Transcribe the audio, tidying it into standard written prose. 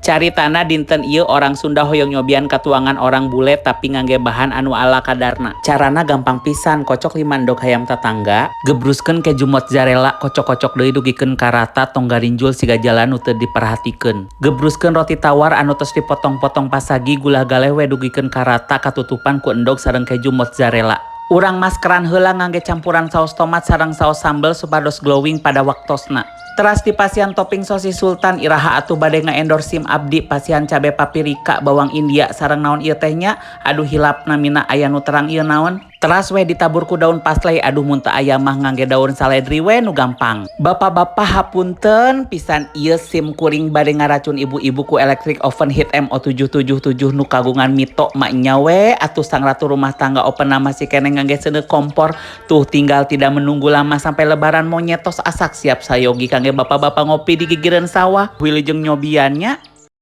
Caritana dinten ieu orang Sunda hoyong nyobian katuangan orang bule, tapi ngangge bahan anu ala kadarna. Carana gampang pisan, kocok 5 endog hayam tetangga, gebruskeun keju mozzarella, kocok-kocok deui dugikeun karata, tong garinjul siga jalan nu teu diperhatikeun. Gebruskeun roti tawar anu tos dipotong-potong pasagi, gula galeh we dugikeun karata, katutupan ku endog sareng keju mozzarella. Urang maskeran heula ngangge campuran saus tomat sareng saus sambel supados glowing pada waktosna. Teras dipasihan topping sosis sultan, iraha atuh bade nga-endorse sim abdi, pasihan cabe paprika, bawang India, sareng naon ieu teh nya? Aduh, hilap namina, aya nu terang ieu naon? Teras we ditabur ku daun pasley, aduh, mun teu aya mah ngangge daun saledri we nu gampang. Bapak-bapak, hapunten pisan, ieu sim kuring bade ngaracun ibu-ibu ku electric oven Heat MO777 nu kagungan mito maknya we atuh sang ratu rumah tangga oven masih keneh ngangge seuneu kompor. Tuh, tinggal tidak menunggu lama sampai Lebaran, monyet tos asak siap sayogi kangge bapak-bapak ngopi di gigireun sawah. Wilujeng nyobiannya.